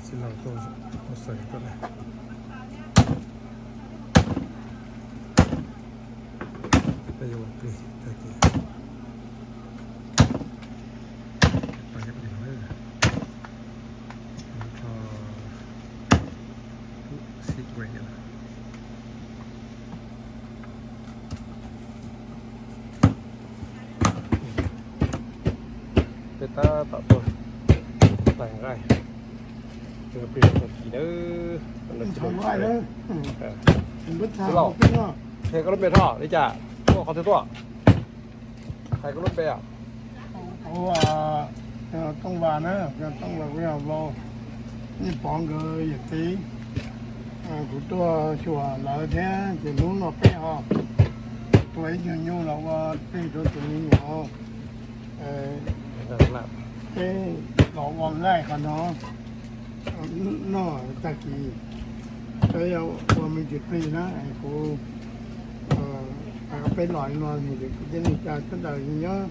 Txiv laus tuaj ua xaim tuaj na. Peb yuav ua plig tag kis. Pais ib plig no, tho xib tuaj na. Peb tab tom tuaj hlais nqaij, plig tag kis nawb. Qhia koj lub npe tho, li cas tuaj qhov twg tuaj? Hais koj lub npe os. Kuv Tooj Vas na, Tooj Vas, kuv yog Vau, Nyiaj Pov nkawd yawm txiv. Kuv tuaj xyuas lawv thiab ces hnub no peb ho tua ib nyuag nyuj los ua plig rau tus me nyuam. Peb los ua nqaij qhov no noj tag kis, peb ua me ntsis plig na. Kuv peb los no, kwv tij neej tsa sawv daws nyob,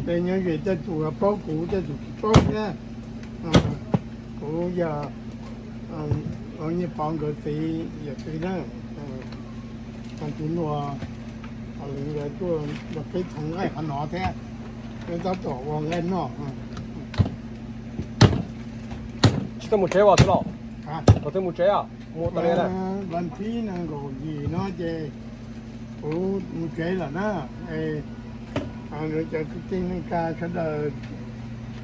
tej nyob ze tej tus paub kuv, tej tus tsis paub thiab. Kuv yog Nyiaj Pov nkawd txiv yawm txiv na. Txiv Nuas, nkawd tuaj nrog peb thoo nqaij qhov no thiab, peb tab tom ua nqaij noj. Tsis tau mus tsev os txiv laus? Thaum twg mus tsev os? Mus tas li na. Vas thib nees nkaum yim no ces kuv mus tsev lawm na. Cov kwv tij neej tsa sawv daws,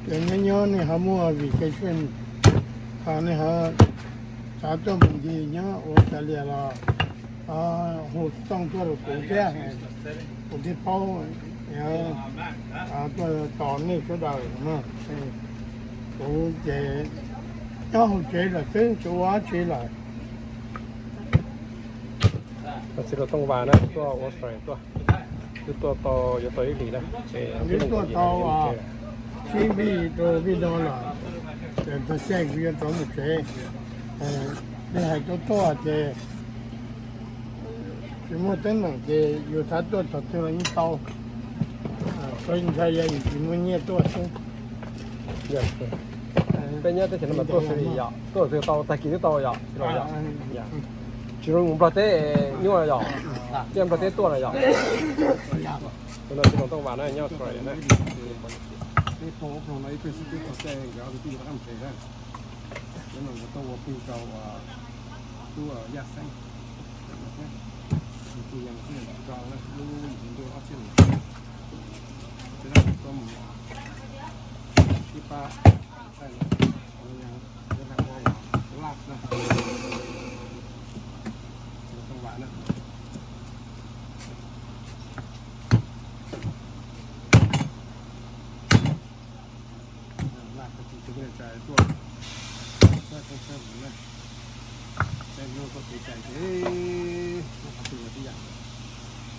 ces nyob nyob nej ho muaj vacation, ho nej ho xav tuaj mus ncig nyob Australia los hu xov tooj tuaj rau kuv thiab, kuv thiaj paub tuaj tos nej sawv daws. Kuv ces nyob hauv tsev lawm xwb, tsis ua dab tsi lawm. Txiv laus Tooj Vas na, tuaj ua xaim tuaj, twb tuaj tau yuav tau ib hlis na, ces twb tuaj tau tsib vij rau vij no lawm, ces tag kis kuv yuav rov mus tsev. Nej hais tuaj tuaj ces tsis muaj teeb meem ces yus xav tuaj thaum twg los yeej tau, tsuas ntshai yog yus tsis muaj nyiaj tuaj xwb. Peb nyob teb chaws no mas tuaj xws li yom, tuaj xws tau tag kis twb tau yom, tsis zoo mus Nplog teb nyuaj yom, thiaj Nplog teb tuaj na yom. Tus no txiv laus Tooj Vas na, nyob Australia na. Peb tuaj ua plig no ib pliag xwb twb txog caij nkawd ob tug tij laug rov qab mus tsev na. Cov no nkawd tuaj ua plig rau tub Yaj Xeeb thiab, tus yog tus yog nram nroog na, lub yim hli ntuj ob txhiab nees nkaum. Ces no tuaj mus sib pab thaij no, yuav ua laj na, txiv laus Tooj Vas na. Laj koj tsis tus koj li cas tuaj, txhawb koob txhawb hmoov na. Peb hlub koj kev cai ces muab qhov twg los tib yam,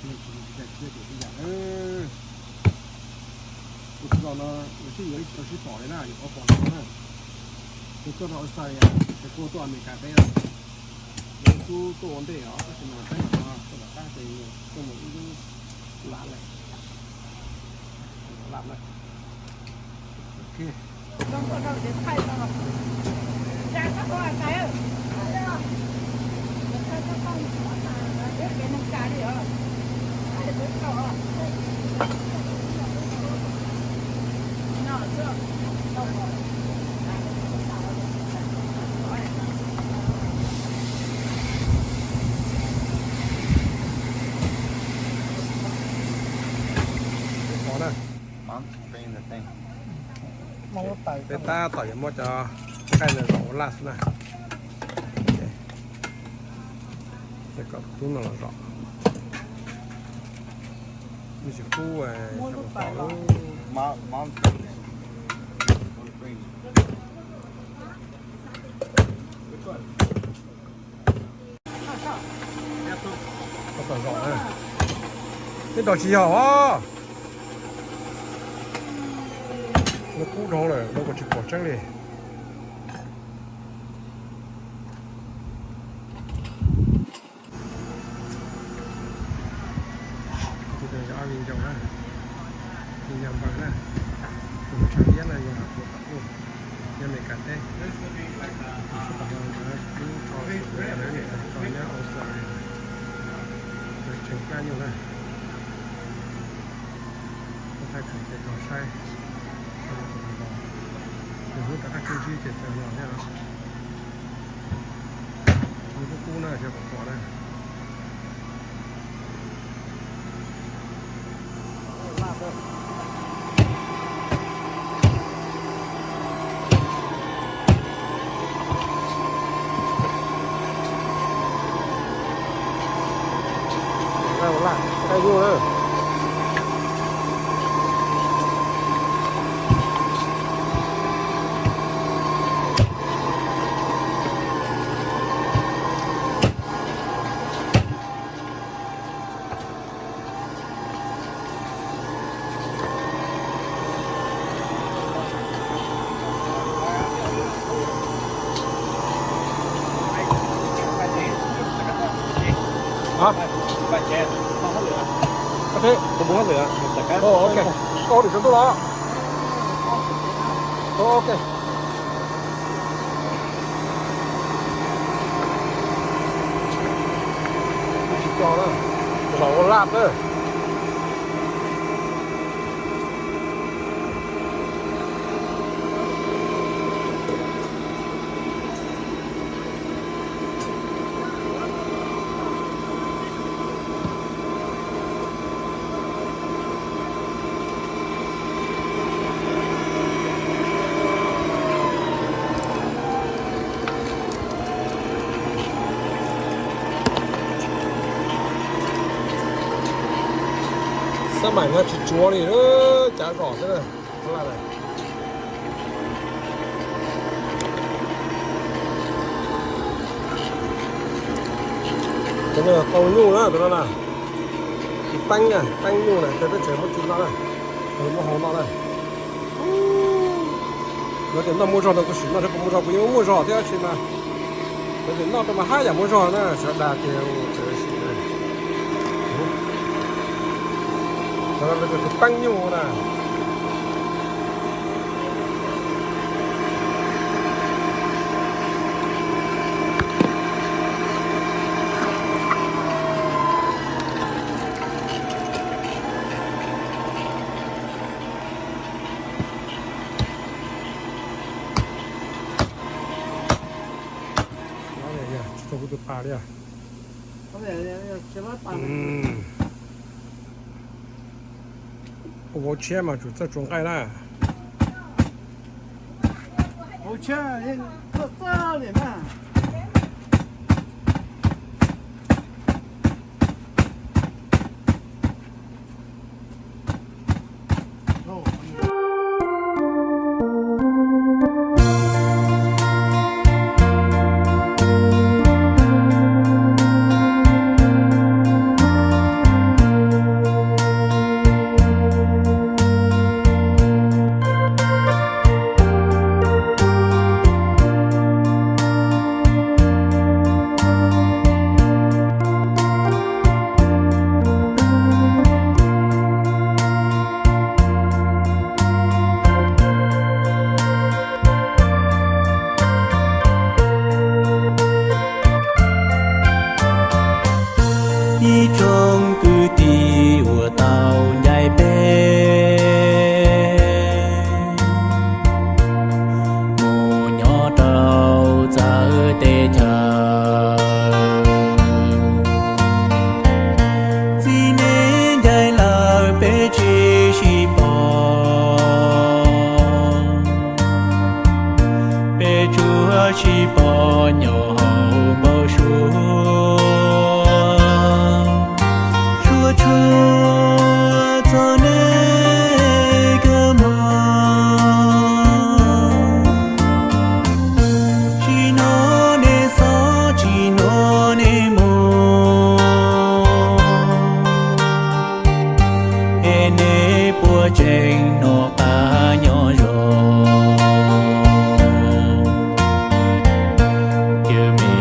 muaj tsis muaj kev cai siab ces tib yam na. Tus tij laug no yuav sib yuav ib tsis tau sib pom li na, yuav qhov pom no na. Tus tuaj rau Australia, tus kuj tuaj Amelikas teb lawm. Lawv xub tuaj ua ntej os, tab sis mas peb no tuaj tom qab ces tuaj mus ib lub lam lawm. Lam na. Ok. Peb tab, peb tab tom yuav muab cov nqaij no zom ua laj xwb na. Ces kom tub no los zom. Nws tsis kub, xyov puas pom lub. Tab tom zom na. Neb rau tsis yog os. Nws kub dhau lawm, nws kuj tsis pom tseeb li. Tus no yog ob viv ncaus na, viv ncaus npawg na, tus tshav iab no yog tus tom tuaj, nyob Amelikas teb. Nyuj na, kuv thaij tseem ces tau saib, nws hnub rov qab sib ntsib ces txawm los thiab. Nws kub kub na, xyov puas pom na. Hả? Có thế. Ồ, ok. Có để cho tôi đó. Ồ, ok. Tsis co na, zaum ua laj na. Xab maim no tsis tsuav li, cav zom xwb na. Tus no tau nyuj na, tus no na, tus teeb na, teeb nyuj na, peb tseem muab tsis noj na, muab hau noj na. Yog tias noj muaj zog no kuv sim noj, kuv muaj zog kuv yeej muaj zog thiab tab sis mas yog tias noj rau mas haj yam muaj zog na, sawv daws tias tus teeb nyuj na. Tsis tau kuv tus pas li. Ua vauv tshiab mas tsum txawj tsuas nqaij na. Ib tsoom kwv tij uas tau ncaim peb mus nyob rau txawv teb chaws, txij neb ncaim lawm peb tsis sib pom, peb tsuas sib pom nyob hauv npau suav. Suav tshua txog nej kawg mog, tsis hnov nej xob tsis hnov nej mus, es nej puas tseem noj qab nyob zoo? Cov me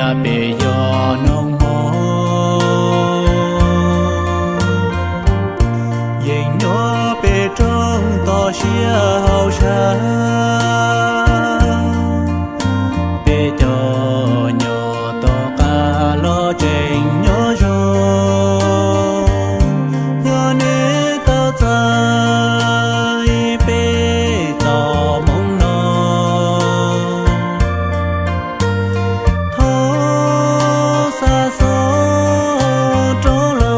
Peb yog noob hmoob, yeej nyob peb rooj toj siab hauv sab. Peb cov nyob tom qab los tseem nyob zoo, yog nej tau txais peb txoj moo no, thov xa xov rov los.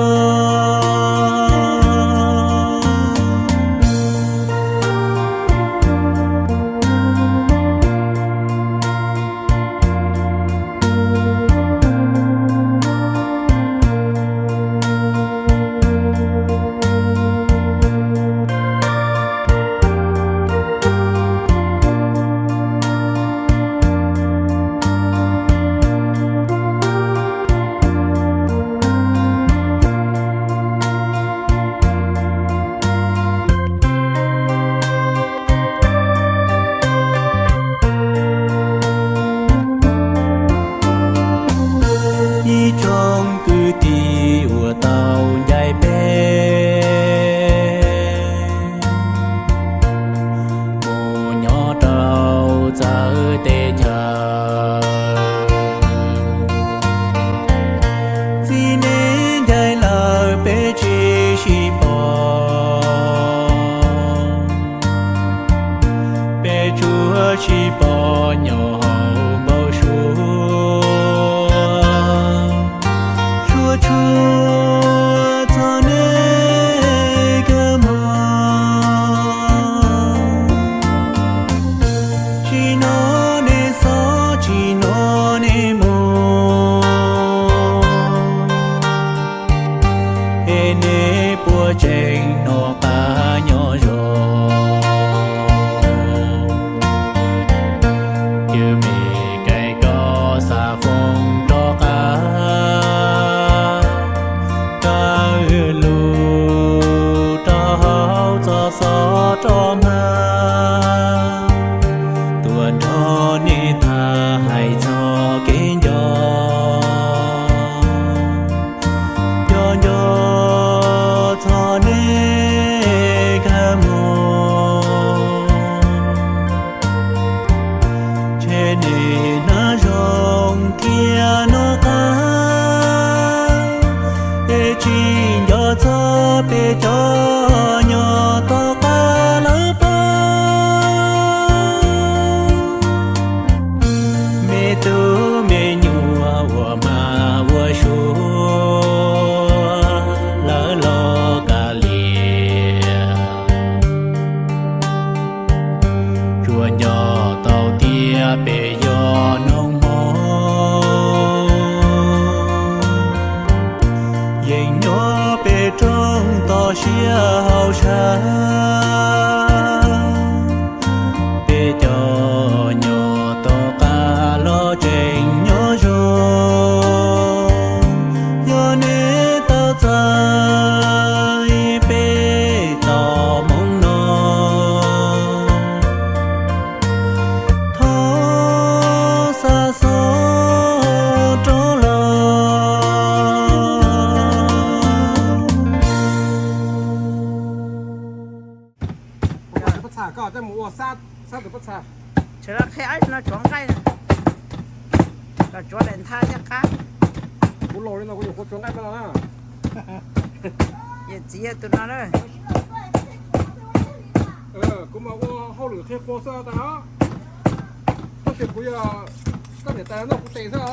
Ib tsoom kwv tij uas tau ncaim peb mus nyob rau txawv teb chaws, txij nej ncaim lawm peb tsis sib pom. Peb tsuas sib pom nyob hauv npau suav, suav tshua txog nej kawg mog. Tsis hnov nej xov, tsis hnov nej moo, es nej puas tseem noj qab nyob zoo? Cia me kaim koj xa foob rov qab, raws lus rau hauv txoj xov rov mag, tuaj nrog nej tham hais txog kev nco, nco nco txog nej kawg mog. Ntshe nej hnav zoo thiab noj qab, es tsis nco txog peb cov nyob tom qab lawv pab. Me tub me nyuam ua mas ua suav lawv los kav liam. Tsuas nco tau tias peb yog noob hmoob, yeej nyob peb rooj toj siab hauv sab. Peb cov nyob tom qab los tseem nyob zoo, yog nej tau txais peb txoj moo no, thov xa xov rov los. Pob txha koj coj mus ua sab, sab tus pob txha. Sawv daws qhia no tsuav nqaij, los tsuav daim ntha thiaj qab. Kuv laus li no kuv nyuam qhuav tsuav nqaij no na. Yawm txiv yog tus no na. Kuv mas ua hauj lwm qhia qhua xwb tas os. Tab sis kuv yog koj niam tais noj kuv tes xwb os.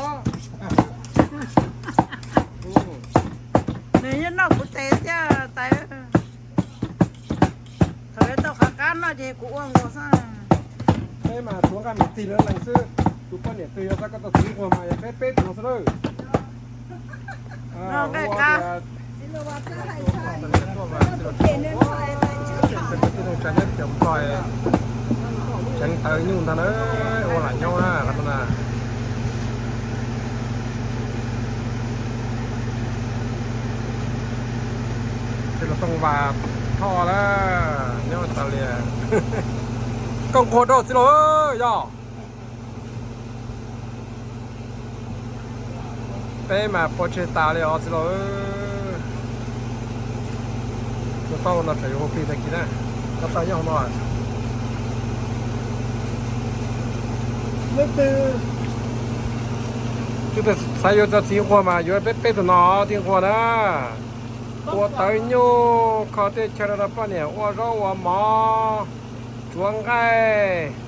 Nws yeej noj kuv tes thiab tais. Thaum yuav tau qhov qab noj ces kuv ua nkaus xwb. Peb mas tsuav nqaij me tig lawv lees xwb. Tus poj niam twg yog xav koj tau txiv nquag mas yog peb peb tug xwb lawm. Nqaij qab. Tij Noo Tsa nyob Tiav Nplog, tseev tawv nyuj ntag na, ua lam nyob na qhov no na. Tij Laug Tooj Vas Thoj na, nyob tas li. Koj nquag rau tij laug yog. Peb mas pua tseg tas li os txiv laus. Tus tau no tsam yuav hu plig tag kis na. Tab tau nyob hauv no. Leej twg xav yuav cov txiv nquag mas yuav peb peb tug no txiv nquag na. Ua tawv nyuj kho tej chaw rau poj niam ua zaub ua mov, tsuav nqaij.